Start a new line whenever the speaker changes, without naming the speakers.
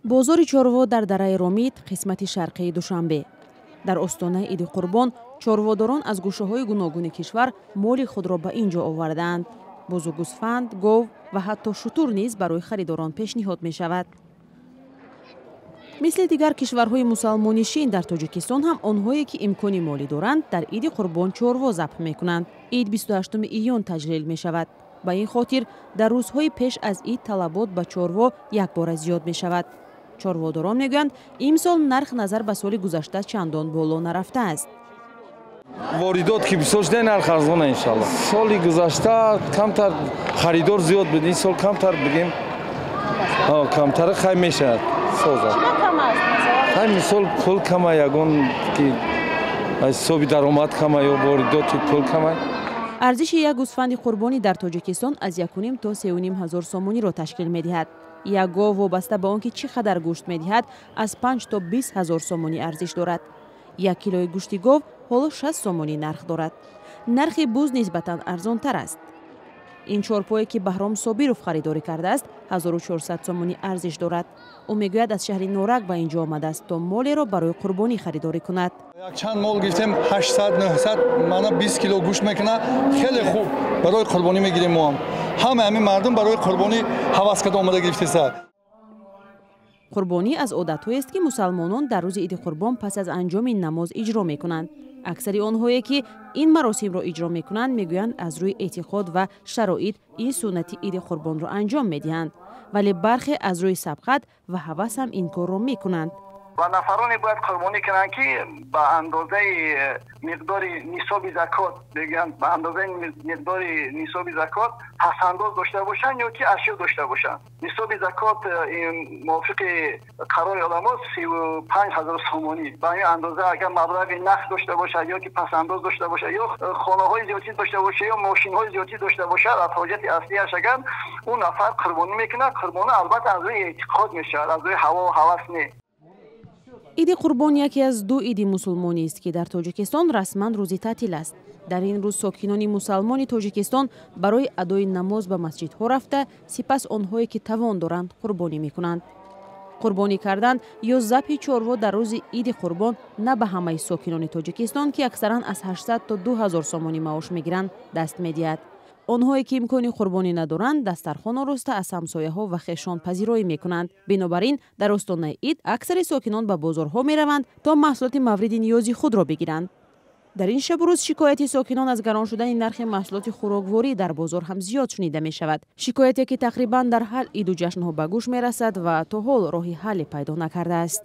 Бозори чорво дар дараи Ромит, қисмати шарқии Душанбе. Дар остонаи Иди Қурбон чорводорон аз гӯшаҳои гуногуни кишвар моли худро ба ин ҷо овардаанд. Бузу, гӯсфанд, гов ва ҳатто шутур низ барои харидорон пешниҳод мешавад. Мисли дигар кишварҳои мусалмоннишин, дар Тоҷикистон ҳам онҳое, ки имкони молӣ доранд, дар Иди Қурбон чорво забҳ мекунанд. Ид 28 июн таҷлил мешавад. Ба ин хотир дар рӯзҳои пеш аз ид талабот ба чорво якбора зиёд мешавад. Чорводорон мегӯянд, имсол нарх назар ба соли гузашта чандон боло нарафтааст.
Воридот ки бисёр шуда, нарх арзона, иншалло. Соли гузашта камтар харидор зиёд буд, ин сол камтар, бигем, камтара хай мешавад, соза. Хай, мисол, пул кама, ягон ки аз ҳисоби даромад кама ё воридоти пул кама.
Арзиши як гӯсфанди қурбонӣ дар Тоҷикистон аз 1,5 то 3,5 ҳазор сомониро ташкил медиҳад. Як гов, вобаста ба он ки чӣ қадар гӯшт медиҳад, аз 5 то 20 ҳазор сомонӣ арзиш дорад. 1 килои гӯшти гов ҳоло 60 сомонӣ нарх дорад. Нархи буз нисбатан арзонтар аст. Ин чорпое, ки Баҳром Собиров харидорӣ кардааст, 1400 сомонӣ арзиш дорад. Ӯ мегӯяд, аз шаҳри Норак ба ин ҷо омадааст, то молеро барои қурбонӣ харидорӣ кунад.
Чанд мол гирифтем, 800, 900, мана 20 кило гӯшт мекунад. Хеле хуб, барои қурбонӣ мегирем. Мо ҳам, ҳама ҳамин мардум барои қурбонӣ ҳавас карда омада гирифтеса.
Қурбонӣ аз одатҳоест, ки мусалмонон дар рӯзи Иди Қурбон пас аз анҷоми намоз иҷро мекунанд. Аксари онҳое, ки ин маросимро иҷро мекунанд, мегӯянд, аз рӯи эътиқод ва шароит ин суннати Иди Қурбонро анҷом медиҳанд, вале бархе аз рӯи сабқат ва ҳавас ҳам ин корро мекунанд.
Ва нафароне бояд қурбонӣ кунанд, ки ба андозаи миқдори нисоби закот мегӯянд, ба андозаи миқдори нисоби закот пасандоз дошта бошанд ё ки ашё дошта бошанд. Нисоби закот мувофиқи қарори уламо 35 ҳазор сомонӣ. Ба ҳамин андоза агар маблағи нақд дошта бошад ё ки пасандоз дошта бошад, ё хонаҳои зиёдтӣ дошта бошад, ё мошинҳои зиёдтӣ дошта бошад, аз ҳоҷати аслиаш агар ӯ нафар қурбонӣ мекунад, қурбонӣ албатта аз рӯи эътиқод мешавад, аз рӯи ҳаво ҳавас не.
Иди Қурбон яке аз ду иди мусулмонист, ки дар Тоҷикистон расман рӯзи таътил аст. Дар ин рӯз сокинони мусалмони Тоҷикистон барои адои намоз ба масҷидҳо рафта, сипас онҳое, ки тавон доранд, қурбонӣ мекунанд. Қурбонӣ кардан ё забҳи чорво дар рӯзи Иди Қурбон на ба ҳамаи сокинони Тоҷикистон, ки аксаран аз 800 то 2000 сомонӣ маош мегиранд, даст медиҳад. Онҳое, ки имкони қурбонӣ надоранд, дастархон ороста, аз ҳамсояҳо ва хешон пазироӣ мекунанд. Бинобар ин дар остонаи ид аксари сокинон ба бозорҳо мераванд, то маҳсулоти мавриди ниёзи худро бигиранд. Дар ин шабу рӯз шикояти сокинон аз гарон шудани нархи маҳсулоти хӯрокворӣ дар бозор ҳам зиёд шунида мешавад. Шикояте, ки тақрибан дар ҳар иду ҷашнҳо ба гӯш мерасад ва то ҳол роҳи ҳалле пайдо накардааст.